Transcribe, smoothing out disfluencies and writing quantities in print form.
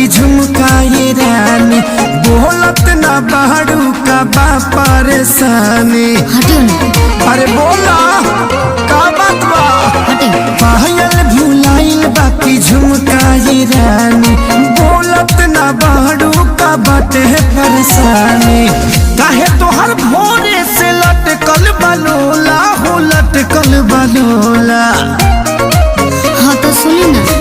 बाकी झुमकाए रानी, बोलत ना बाड़ू का बा परेशानी। हटियो ना। अरे बोला, का बात बा? हटियो। पायल भुलाइल बाकी झुमकाए रानी, बोलत ना बाड़ू का बाटे परेशानी। काहे तोहर भोरे से लटकल बलोला हो, लटकल बलोला? हाँ तो सुनी ना।